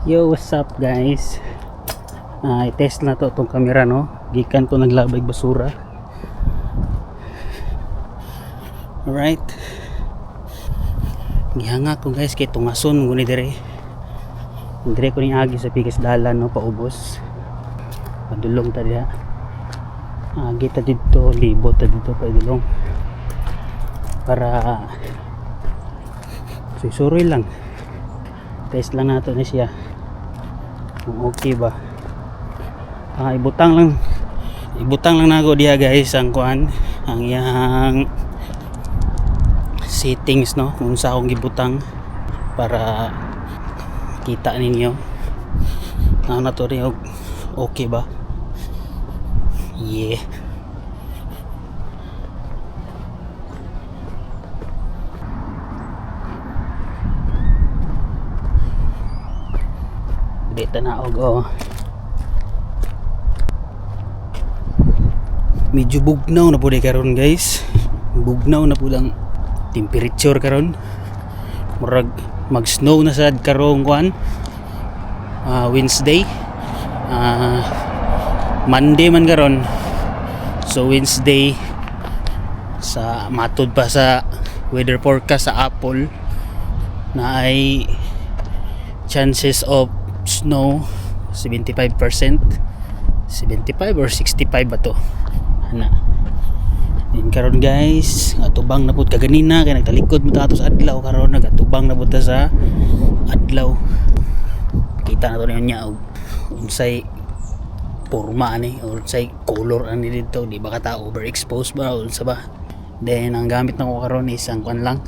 Yo, what's up, guys? I-test na to itong camera, no? Gikan ko naglabay basura. Alright. Gihanga ko, guys, kay tungason guni dire. Dire ko ning agi sa pikas dalan, no, paubos. Padulong ta diha. Agi ta didto, libot ta didto padulong. Para susuroy lang. Test lang nato ni siya. Kung okay ba. Ibutang lang nako diha, guys, ang kuan, ang iyang settings, no, kung sa akong gibutang para kita ninyo na to rin og okay ba. Yeah. Dito na og, oh. Medyo bugnaw na po di karon, guys. Bugnaw na po ang temperature karon. Murag mag snow na sad karong kuan, Wednesday. Monday man karon, so Wednesday sa matod pa sa weather forecast sa Apple na ay chances of snow 75%, 75 or 65 ba to ana. Din karon, guys, atubang na pud kaganina kay nagtalikod mo ta ato sa adlaw. Karon nagatubang na pud ta sa adlaw. Kita na to niya og unsay porma ani or unsay color ani dito. Di ba ka ta overexposed ba o unsa ba? Then ang gamit nako karon is ang kuan lang,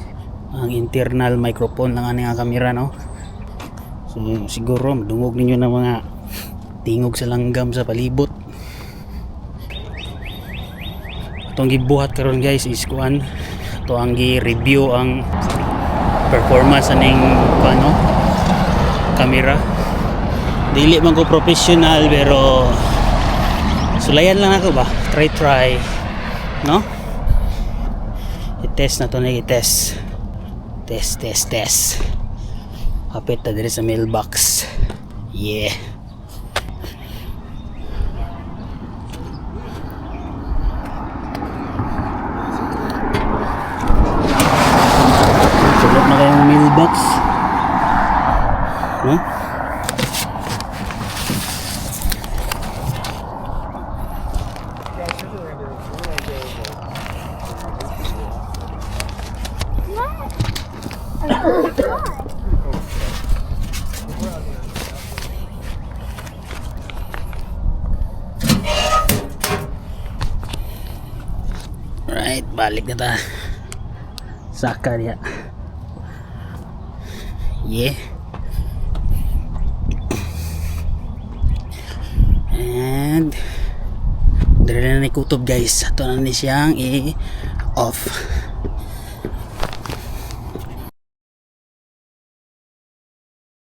ang internal microphone lang ani nga camera, no? So siguro madungog ninyo ng mga tingog sa langgam sa palibot. Atong gibuhat karon, guys, is kuan to, ang gi-review ang performance aning kuan, no, camera. Dili man ko professional pero sulayan lang ako ba, try try, no? I-test na to na, i-test, test, test, test. Hapit ta diri sa mailbox. Yeah. Sulot na kayong mailbox, no? Right, balik na ta. Saka diha. Yeah. And dire na ni kutob, guys. Ato na ni siyang i-off.